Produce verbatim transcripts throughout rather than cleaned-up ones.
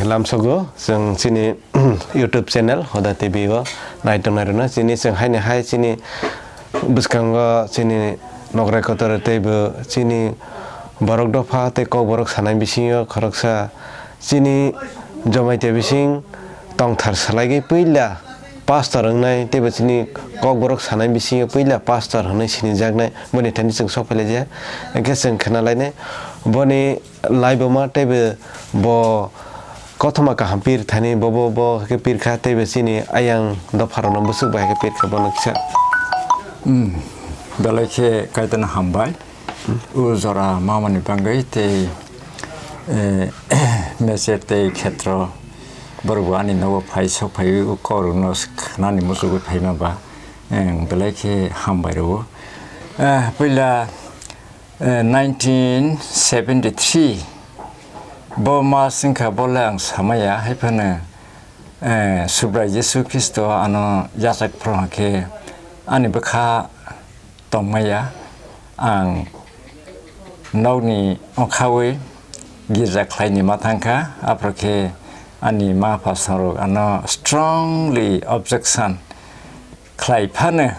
Lamsogo chwng chini YouTube channel Hoda T V o naitongnai rwno chini chwng haini hai chini bwskango chini nokrai kotor teibo chini borok dopha tei kokborok sanai bisingo khoroksa chini Jamatia bising tongthar swlaigwi puila pastor wngnai teibo chini kokborok sanai bisingo puila pastor hwnwi sinijaknai boni thani chwng sok phailaijak. Hwnkhe chwng khwnalainai boni laibuma teibo bo kothoma kaham pir thani bobo bo khe pirkha teibo chini ayang dopharokno bwswk bai khe pirkha bono kisa. Hmm. Belai khe Kaitorno hambai. O jora mamani bagwi tei, eh, meser tei khetro borok bo ani nogo phai sok phaiwi o korokno khnani muchugwi phaima ba, eh, belai khe hambai rwo. Eh, puila, eh, nineteen seventy three bo mas wngkha bole ang samaya, hai phano, eh, Subrai Jisu Khristo ano yachak phuru khe ani bwkha tongmaya. Ang nokni okhawi girja khlaini ma thangkha, aphuru khe ani ma pha songrok ano strongly objection khlai phano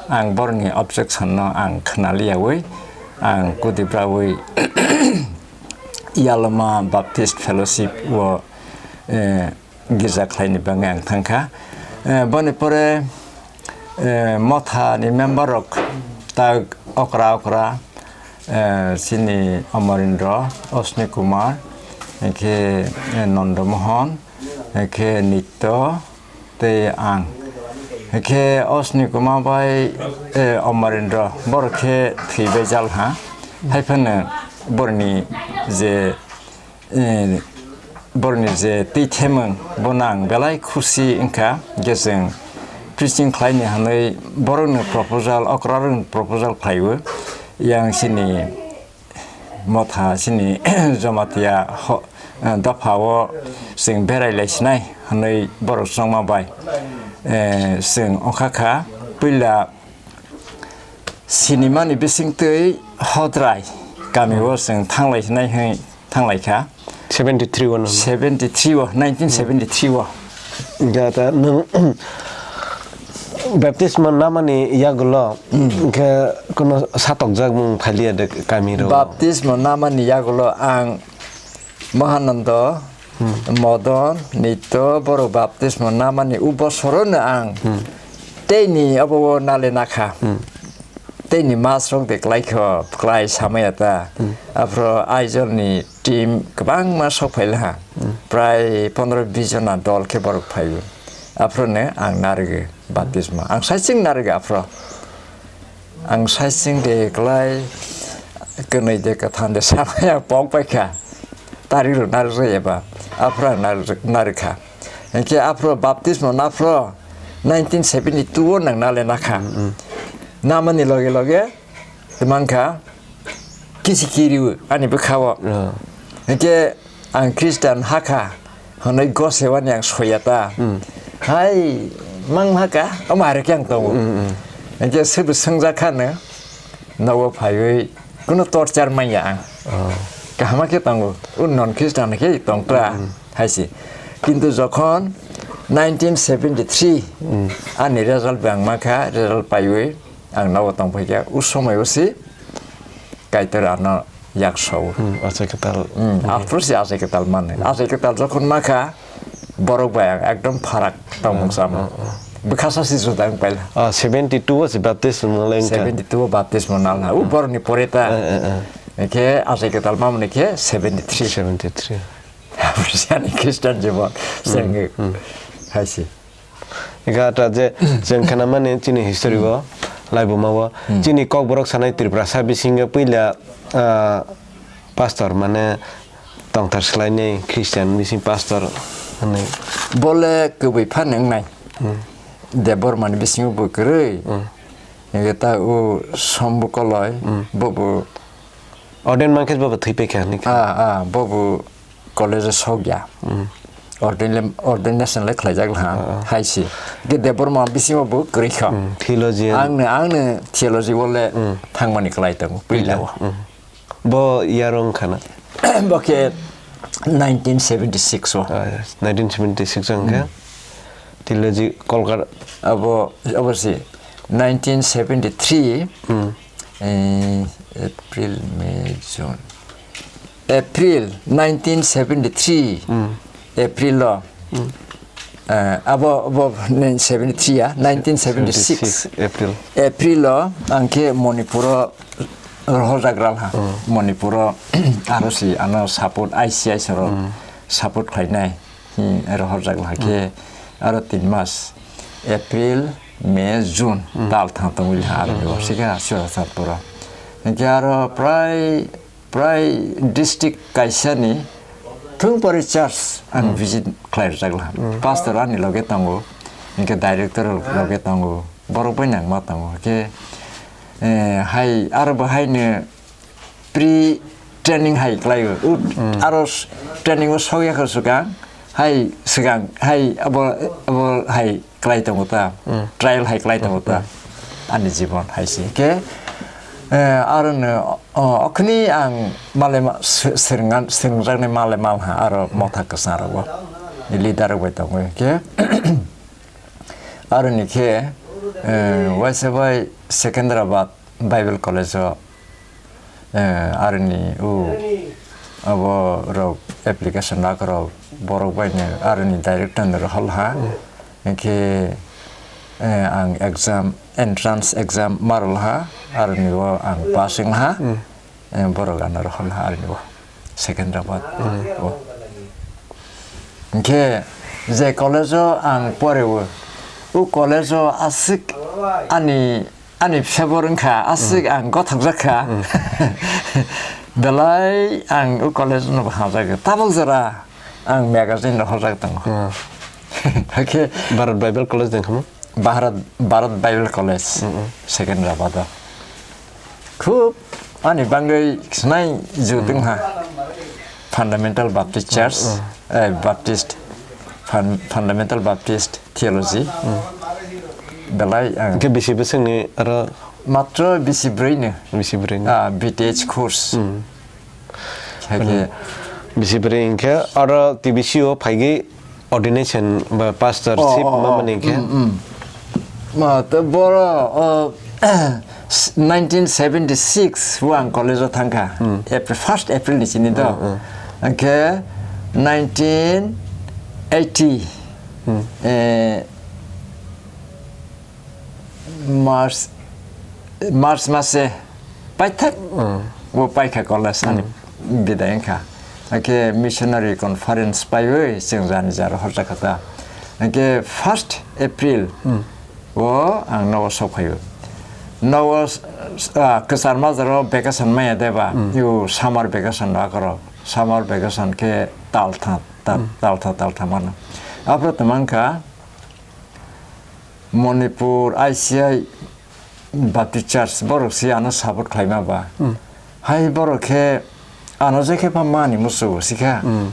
ang borokni objection no ang khna liyawi ang kudi brawi Yaloma Baptist Fellowship o, eh, girja khlaini bagwi ang thangkha. Eh, boni pore, eh, mothani member rok tak okra okra, eh, chini Amarendra, Ashni Kumar, hwnkhe, eh, Nanda Mohan, hwnkhe Nitya, tei ang. Hwnkhe Ashni Kumar bai, eh, Amarendra borok khe thwibai jal ha. Hai phano borokni je Eh, borokni je twi themung, bono ang belai khusi wngkha, je chwng preaching khlaini hwnwi borokno proposal, okrarokno proposal khlaiwi, yang chini motha, chini Jamatia ho-, eh, dophao chwng berai lai sinai hwnwi borok chongma bai, eh, chwng wngkha kha puila sinimani bisingtwi Hodrai kamio chwng thanglai sinai hwnwi thanglaikha. Seventy three o no? Seventy three o, nineteen seventy three o. Hwnkhe ta nwng baptisma namani yagulo hwnkhe kuno satokjak mung phailiya de kamiro? Baptisma namani yagulo ang Mahananda, Modon, Nitya borok baptisma namani u bosorono ang teini obo o nale nakha. Teini masrok de klaikho, klai samaya ta. Aphro Aizawl ni team kwbangma sok phaila ha. Prai pondro bis jona dol khe borok phaio. Aphro ne ang narwgwi baptisma. Ang saiching narwgwi aphro. Ang saiching de klai kwnwi de kwthang de samaya pok paikha. Tari rw narwk eba. Aphro ang narwk, narwkha. Hwnkhe aphro baptisma naphro nineteen seventy two o nang nale nakha. Namani loge loge Tei mankha, kisi kiriwi ani bwkhao. Ah. Hwnkhe ang Christian hakha hwnwi gosewani ang soya ta. Hmm. Hai, mang hakha, omo hai khe ang tongo. Hmm, hmm. Hwnkhe sobo swngjak khano, nogo phaiwi kuno torture manya ang. Oh. Kaham khe tongo, o non Christian khe tongtra, hmm, hai se. Kintu jokhon nineteen seventy three, hmm, ani result bo ang mankha, result paiwi, ang nogo tongphaikha, o somoio se Kaitor ano yak sao. Hmm, achai kwtal. Hmm, hmm, aphuru se achai kwtal mano. Hmm. Achai kwtal jokhon makha, borok bai ang ekdom pharak tongmung, hmm, sama. Hmm, hmm. Bwkha sa se juda wng paila. Ah, seventy two o se baptism nalai wngkha. Seventy two o baptism nalna. O, hmm, borokni pore ta. Eh, eh, eh. Hwnkhe achai kwtal mamani khe seventy three. Seventy three. Aphuru se ani Christian jibon. Hmm, sengwi. Hmm. Hai se. Ega ta je chwng khna mani chini history o, hmm, laibuma o, hmm, chini Kokborok sanai Tiprasa bisingo puila, ah, pastor mane tongthar swlainai Christian bising pastor hwnwi. Bole kwbwi phano wngnai. Hmm. Debbarma ni bisingo bo kwrwi. Hmm. Ega ta o Sombu Koloi, hmm, bo bo Ordain mankhe bo thwi paikha hwnwi kha. Ah, ah, bo bo college o sokya. Hmm. Ordain le, ordination le khlaijak laha, ah, ah, hai se. Ge Debbarma bisingo bo kwrwi kha. Hmm, theologian. Ang no, ang no theology o le, hmm, thangmani kwlai tongo, puila o. Hmm. Bo yarong khana. Bo khe Nineteen seventy six o. Ah, yes. Nineteen seventy six o hwnkhe. Hmm. Theology Kolkata. Abo, abo si nineteen seventy three, Hmm. eh, April, May, June. April nineteen seventy three, Hmm. April o. Hmm. Eh, abo, abo seventy three ya, nineteen seventy six. Seventy six April. April o ang khe Manipur o rohorjak ralha. Hmm. Manipur o aro si ano support, I C I soro Hmm. support khlainai. Hmm, rohorjak ralha khe Hmm. aro tin mas, April, May, June, Hmm. tal thang tongwi ha aro Hmm. sika Churachandpur o. Hinkhe aro prai Prai district kaisa ni thung pori church ang Hmm. visit khlai rwjak laha. Hmm. Pastor ani loge tongo, hinkhe director loge tongo, borok bai nang ma tongo. Hinkhe, eh, hai aro bo hai no pre training hai khlai o. Ut Hmm. aro s-, training o sok ya kho swkang, hai swkang, hai abo, abo hai klai tongo ta, Hmm. trial hai klai tongo ta, Hmm. ani jibon hai se. Ke, eh, aro no, o, okhni ang malai ma-, se-, serengna-, serengjaknai malai malha aro motha kwchang rogo, leader rok bai tongo. Ke, aro ni khe, eh, waisa bai Secunderabad Bible College o, eh, aroni o abo rok application rok rok borok bai no aroni director no rohor ha. Hmm. Hinkhe, eh, ang exam, entrance exam ma rwlaha, aroni o ang pass wnglaha. Hmm. Eh, borok ano rohor ha aroni o Secunderabad Hmm. o. Hinkhe je college o ang pore o, o college o aswk ani Ani pisa bo wngkha, aswk Hmm. ang gothokjak kha. Hmm. Belai ang o college no bo hamjak. Tabuk jora ang magazine rok horjak tongo. Hmm. Hakhe Bharat Bible College de wngkha mo? Bharat, Bharat Bible College, Hmm, hmm. Secunderabad o. Khub ani bangwi khwnai ju Hmm. tongha. Fundamental Baptist Church, Hmm. eh, Baptist, Fun-, Fundamental Baptist Theology. Hmm. Belai ang Hingke bisi bwswkni aro matro bisi brwi no. Bisi brwi no. Ah, B T H course. Hmm. Hakhe bisi brwi hingke aro T B C o phaigwi ordination ba pastor Oh, ship oh, ma oh. mani hingke. Hmm, hmm. Ma to boro, oh, nineteen seventy six o ang college o thangkha. Hmm. April, first April ni sini to. Hmm, hmm. Hingke nineteen eighty, Hmm. eh, March, March mase paithak Hmm. o paikha college ani Hmm. bidai wngkha. Hingke missionary conference paiwi chwng jani jaro horjakha ta. Hingke first April Hmm. o ang nogo sokphaio. Nogo, ah, kwchar majaro vacation maya deba, Hmm. yo summer vacation rok aro. Summer vacation khe taltha, ta-, Hmm. taltha, taltha mano. Aphuru tongmangkha Manipur I C I Baptist Church borok se ano support khlaima ba. Hmm. Hai borok khe ano je khe pha mani musugo sikha. Hmm.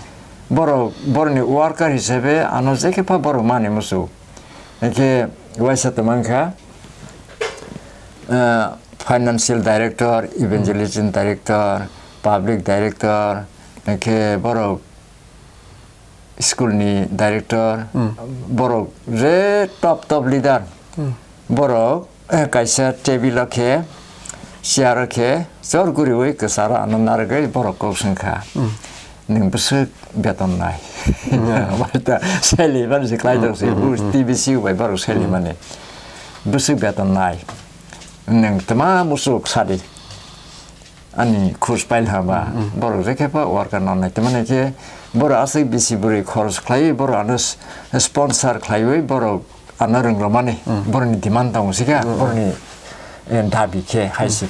Borok, borokni worker hisabe ano je khe pha borok mani musugo. Hingkhe waisa tongmangkha, eh, financial director, evangelism Hmm. director, public director, hingkhe borok school ni director, Hmm. borok je top top leader, Hmm. borok, eh, kaisa table o khe, chair o khe, jor guriwi kwcharo ano narwgwi borok kok swngkha. Hmm. Nwng bwswk beton nai? Hmm. Waita seli mani se klai Hmm, tong se, hmm, hmm, hmm. T B C bai borok seli Hmm. mani. Bwswk beton nai? Nwng twma musuk sadi. Ani khus pailha ba, Mm, mm. Borok je khe pa worker no nai tongmani khe, borok aswk bisi bwrwi khoros khlaiwi, borok ano s-, sponsor khlaiwi, borok ano rwngrwmani, Mm. borokni demand tongo sikha, Mm, mm. Borokni, eh, dabi khe hai Mm. se.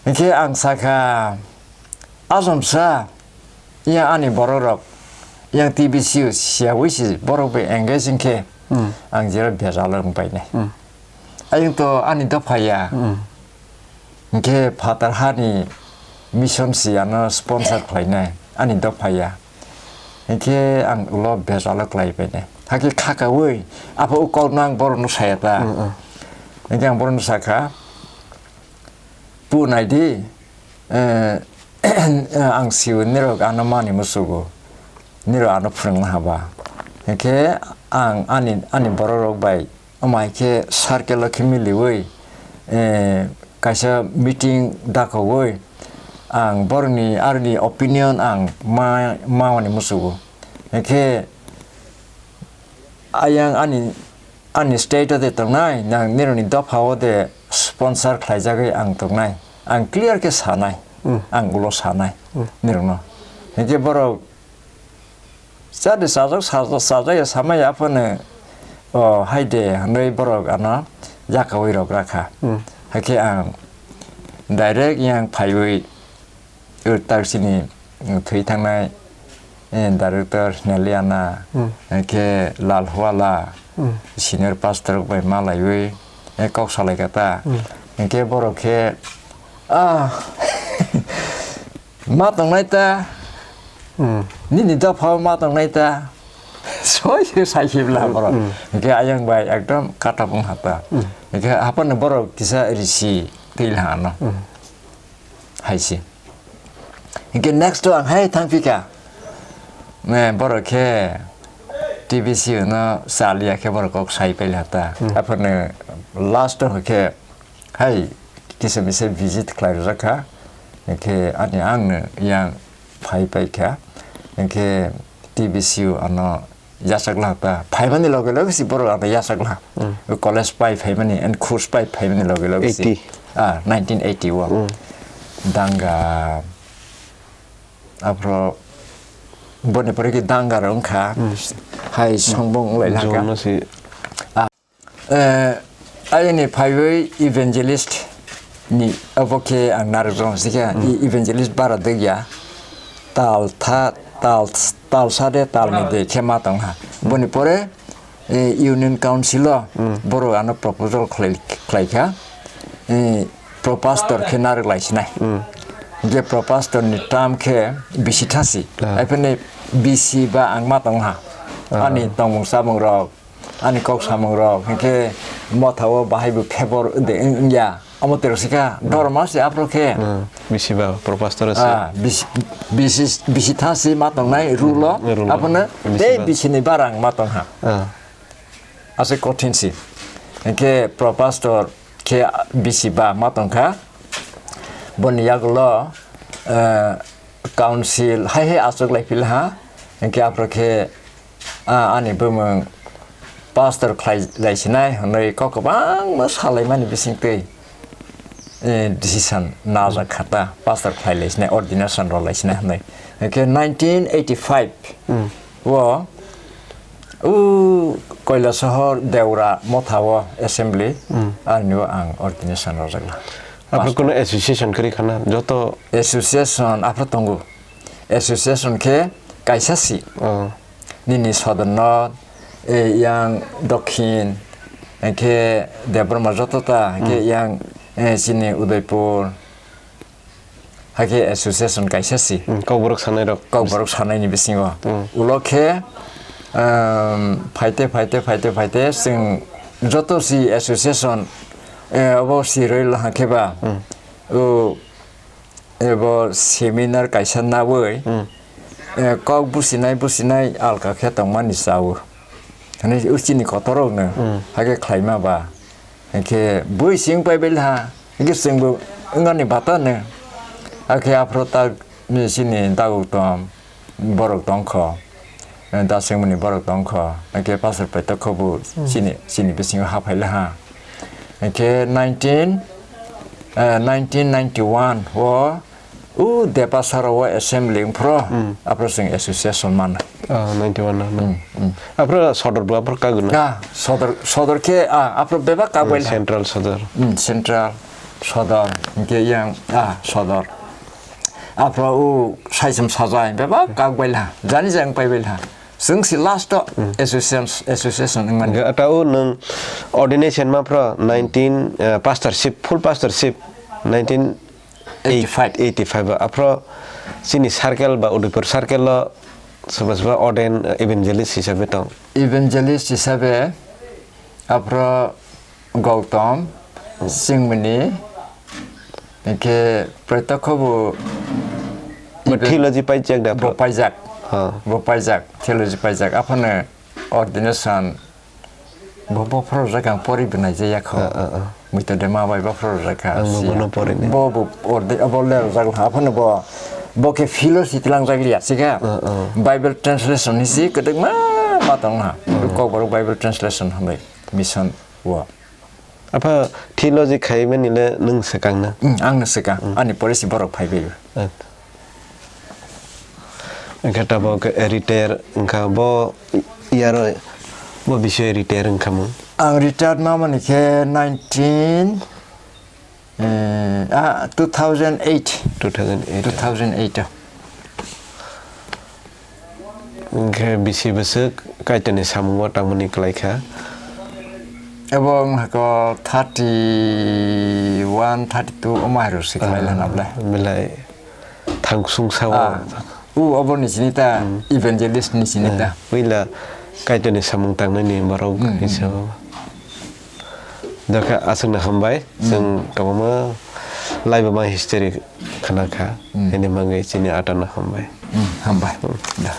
Hinkhe ang sakha, "Ajam sa, ya ani borok rok, yang T B C o siyawi si borok bai engage hinkhe, Mm. ang jera bejalo wng painai." Mm. Ayung to ani dopha ya. Mm. Hinkhe phatar hani mission si ano sponsor khlainai, ani dopha ya. Hinkhe ang ulo bejalo klai painai. Hakhe khakaui, apha u kokno ang borokno saya ta. Mm, mm. Hinkhe ang borokno sakha, "Pu naidi, eh, ang siwi nirok ano mani musugo." nirok ano phwrwngna haba. Hinkhe ang ani, ani borok rok bai, omo hai khe circle o khe miliwi, eh, kaisa meeting dakogwi ang borokni aroni opinion ang ma, ma mani muchugo. Hinkhe ayang ani, ani state o de tongnai, nang nirokni dopha o de sponsor khlaijagwi ang tongnai. Ang clear khe sanai, Hmm. ang ulo sanai Hmm. nirokno. Hinkhe borok chade sajak, sajak, sajak ya samai ya phano, o, hai de, hwnwi borok ano yakaui rok rakha. Hmm. Hakhe ang direct yang phaiwi, o, taksini thwi thangnai, eh, director Neliana, Hmm. hakhe Lalhuala, Hmm. senior pastor bai malaiwi, eh, kok salai kha ta. Hmm. Hinkhe borok khe, ah, Ma tongnai ta. Hmm. Nini dopha ma tongnai ta. Soi se sai se bla Hmm, borok. hmm. Hingke ayang bai ekdom kata bung hata. Hmm. Hingke hapan ni borok kisa risi twi la ano. Hmm. Hai se. Hingke next to ang hai thang pika. Me borok khe T B C no saliya khe borok kok sai pai la ta. Hmm. Hapan ni last to khe Hai, kisa misa visit khlai rwjak kha. Hinkhe ani ang no yang phai pai kha. Hinkhe T B C o ano yachak la ta. Phaimani loge loge si borok ano yachak la. Hmm. O college pai phaimani and course pai phaimani loge loge si. Eighty. Ah, nineteen eighty o. Hmm. Danga. Aphro boni pore ki danga rok wngkha. Hmm. Hai songbong wng lai June kha. No si. Ah, Eh, ayoni phaiwi evangelist ni obo khe ang narwkjak sikha, Hmm. e-, evangelist bara dwkya. Tal tha, tal, tal sa de, tal ni de khe ma tong ha. Boni pore, eh, Union Council o Hmm. borok ano proposal khlai, khlai kha. Eh, pro pastor khe narwk lai sinai. Hmm. Je pro pastor ni term khe bisi thasi. Ah. Ai phene bisi ba ang ma tong ha. Ah. Ani tongmung samung rok, ani kok samung rok, hinkhe motha o bahai bo favor de wng-, wngya. Omo terosika, dorma se aphro khe. Hmm, bisi ba, pro pastor se. Ah, bisi, bisi, bisi tha se ma tongnai rule o, Hmm, rule o. Aphano Bisi tei ba. Bisi ni barang ma tong ha. Ah. Ase kothin se. Hinkhe pro pastor khe bisi ba ma tong kha. Boni yagulo, eh, council hai hai achuk lai phi ha. Hinkhe aphro khe Ah, ani bumung pastor khlai lai sinai hwnwi kok kwbangma salaimani bisingtwi, eh, decision najak kha ta, pastor khlai lai sinai, ordination rw lai sinai hwnwi. Hwnkhe nineteen eighty-five Hmm. o, u, Kailasahar Deora Motha o assembly, Hmm. ani o ang ordination rwjak la. Aphro Pastor. Kono association kwrwi khana, joto? Association aphro tongo. Association khe kaisa si. Oh. Nini Sodorno, eh, yang Dokhin, eh, khe Debbarma joto ta, khe Hmm. yang, eh, chini Udaipur, hakhe association kaisa si. Hmm, Kokborok sanai rok. Kokborok sanai ni bisingo. Hmm. Ulo khe, um, phaite, phaite, phaite, phaite, chwng joto si association, eh, obo si roi laha khe ba. Hmm. O, Ebo seminar kaisa nawi, Hmm. eh, kok businai businai alka khe tongmani chao. Hwnwi uchini kotorrokno Hmm. hakhe khlaima ba. Hinkhe bui sing pai bai ha, hinkhe chwngbo wngani batano. Hakhe aphro tak ni chini dagok tong. Borok tongkho, eh, dasengmani borok tongkho, hwnkhe pastor paitokho bo Hmm. chini, chini bisingo haphai laha. Hwnkhe nineteen, eh, nineteen ninety-one o, u Depasara o assembly wngphro, Hmm. aphro chwng association mano. Ah, ninety-one no, no. Hmm, hmm. Aphro sodor bo aphro kagwna? Ah, sodor, sodor khe, ah, aphro bebak Hmm, kagwai laha. Central sodor. Hmm, central sodor, hwnkhe yang, ah, sodor. Aphro o saichum sajai bebak kak baila, jani jang pai baila. Chwng si last o Hmm. association, association wngmani. Hwnkhe ata o nwng ordination ma phro nineteen, eh, pastorship, full pastorship nineteen eighty-five. Eighty-five o. Aphro chini circle ba Udaipur circle o soba soba ordain, eh, evangelist hisabe tong. Evangelist hisabe aphro Gautam, Singmani, hwnkhe Pratyakho bo Bo theology paijak da bo aphro? Paijak. Ah. Bo paijak, theology paijak. Aphano ordination. Bo, bo phorojak ang pori bwnai je yakho. Ah, ah, ah. Muitu de ma bai bo phorojak kha. Ang bo siya. Bono pori ni. Bo, bo orde, bo le rojak ha. Aphano bo, bo khe philosophy tlang jak liya sika. Ah, ah. Bible translation ni si kwdwkma ma tong ha. Ah. Kokborok Bible translation hambai mission wo. Apha theology khai mani le nwng swkang na? Hmm, ang no swkang. Hmm. Ani pore si borok phai bai. Ah. Wngkha tabok retire wngkha bo yaro bo bisoi retire wngkha mung. Ang retired ma mani khe nineteen, eh, ah, two thousand eight. Two thousand eight. Two thousand eight o. Wngkhe bisi bwswk Kaitorni samungo tangmani kwlaikha? Abo wngkha khe thirty one, thirty two omo hai rw se khlai lana bwle. Belai. Thangsung sao. Ah, u obo ni sini ta, hmm, evangelist ni sini ta. Eh, puila Kaitorni samung tangnani borok, hmm, hmm, hinsao. Dokha aswkno hambai, hmm, chwng kwbangma laibuma history khna kha, hmm, hini bagwi chini atano hambai. Hmm, hambai. Hmm. Da.